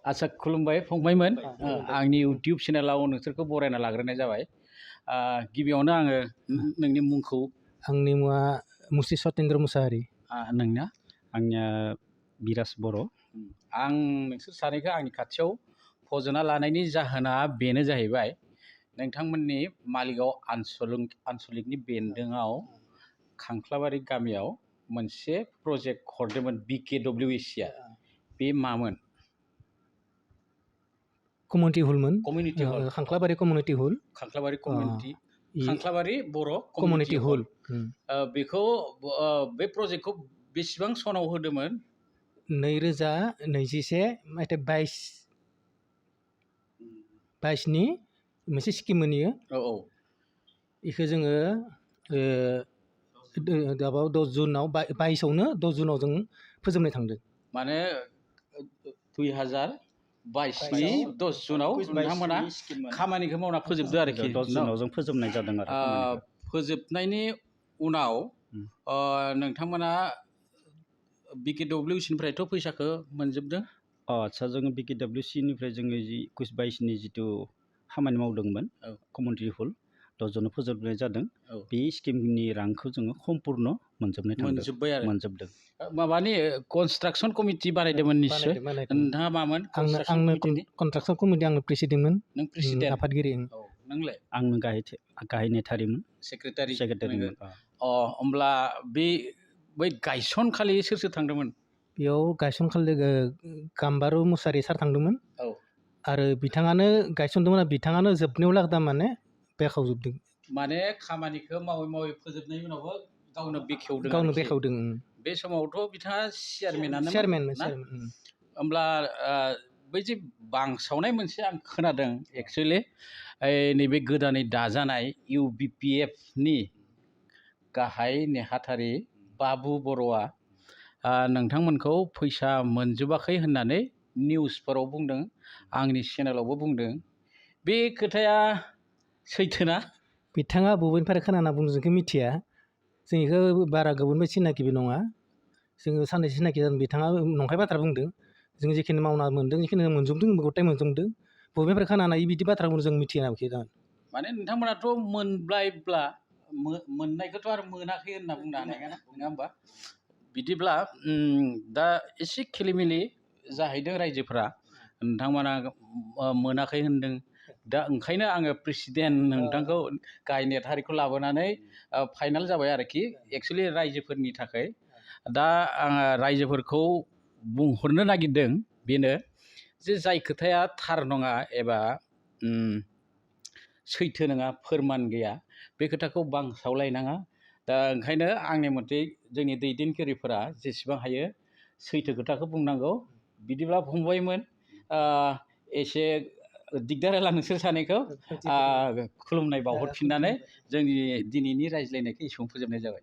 आच्छा खुलुमबाय फंबायमोन आंनि इउटिउब चेनेलाव नोंसोरखौ बरायना लाग्रोनाय जाबाय गिबियावनो आङो नोंनि मुंखौ आंनि मुङा मुस्रि सतेन्द्र मुसाहारि नोंना आंनिया बिराज बर' आं नोंसोर सानैखौ आंनि खाथियाव फज'ना लानायनि जाहोना बेनो जाहैबाय नोंथांमोननि मालिगाव आनसलिकनि बेन्दोङाव खांख्लाबारि गामियाव मोनसे प्रजेक्ट हरदोंमोन BKWC आ बे मामोन कमिउनिटि हलमोन कमिउनिटि हल खांख्लाबारि कमिउनिटि हल खांख्लाबारि कमिउनिटि खांख्लाबारि बर' कमिउनिटि हल बेखौ बे प्रजेक्टखौ बेसेबां सनाव होदोंमोन 2021 मायथाइ 22 नि मोनसे स्किममोन इयो औ इखो जोङो 10 जुनाव 22आवनो 10 जुनाव जों फोजोबनाय थांदों माने 2022 नि 10 जुनाव नोंथांमोना खामानिखौ मावना फोजोबदो आरोखि 10 जुनाव जों फोजोबनाय जादों आरो फोजोबनायनि उनाव नोंथांमोना BKWC निफ्रायथ' फैसाखौ मोनजोबदों आच्छा जोङो BKWC निफ्राय जोङो 22 नि जिथु खामानि मावदोंमोन कमिउनिटि हल 10 जुनाव फोजोबनाय जादों बे स्किमनि रांखौ जोङो सम्पुर्ण मोनजोब्बाय आरो मोनजोबदों माबानि कनस्ट्राक्सन कमिटि बानायदोंमोन निश्चय नोंथाङा मामोन आंनो कनस्ट्राक्सन कमिटि आंनो प्रेसिडेन्टमोन नों प्रेसिडेन्ट आफादगिरि नोंलाय आंनो गाहाय नेथारिमोन सेक्रेटारिमोन होमब्ला बै गायसनखालि सोर सोर थांदोंमोन बेयाव गायसनखालि गाम्बारु मुसाहारि सार थांदोंमोन आरो बिथाङानो गायसनदोंमोन बिथाङानो जोबनायाव लागदा माने बेखावजोबदों माने खामानिखौ मावै मावै फोजोबनायनि उनावबो गावनो बेखेवदों बे समावथ' बिथाङा चेयारमेनानो होमब्ला बै जे बांसावनाय मोनसे आं खोनादों एक्सुवेलि नैबे गोदानै दाजानाय UBPF नि गाहाय नेहाथारि बाबु बर'आ नोंथांमोनखौ फैसा मोनजोबाखै होननानै निउसफोराव बुंदों आंनि चेनेलावबो बुंदों बे खोथाया सैथोना बिथाङा बबेनिफ्राय खोनाना बुंदों जोंखौ मिथिया जों बेखौ बारा गोबावनिफ्राय सिनाकिबो नङा जोङो साननैसो सिनाकि जादों बिथाङा नंखाय बाथ्रा बुंदों जों जिखिनि मावना मोन्दों जिखिनि मोनजोबदों गथाय मोनजोबदों बबेनिफ्राय खोनाना बिदि बाथ्रा बुंदों जों मिथिया माने नोंथांमोनाथ' मोनबायब्ला मोननायखौथ' आरो मोनाखै होनना बुंनो हानाय नङा होमबा बिदिब्ला दा एसे खेलिमेलि जाहैदों रायजोफ्रा नोंथांमोना मोनाखै होनदों दा ओंखायनो आङो प्रेसिडेन्ट नोंथांखौ गाहाय नेहाथारिखौ लाबोनानै फाइनाल जाबाय आरोखि एक्सुवेलि रायजोफोरनि थाखाय दा आङो रायजोफोरखौ बुंहरनो नागिरदों बेनो जे जाय खोथाया थार नङा एबा सैथो नङा फोरमान गैया बे खोथाखौ बांसावलायनाङा दा ओंखायनो आंनि मथे जोंनि दैदेनगिरिफोरा जेसेबां हायो सैथो खोथाखौ बुंनांगौ बिदिब्ला फंबायमोन एसे दिगदार होला नोंसोर सानैखौ खुलुमनाय बावहरफिननानै जोंनि दिनैनि रायज्लायनायखौ एसेबां फोजोबनाय जाबाय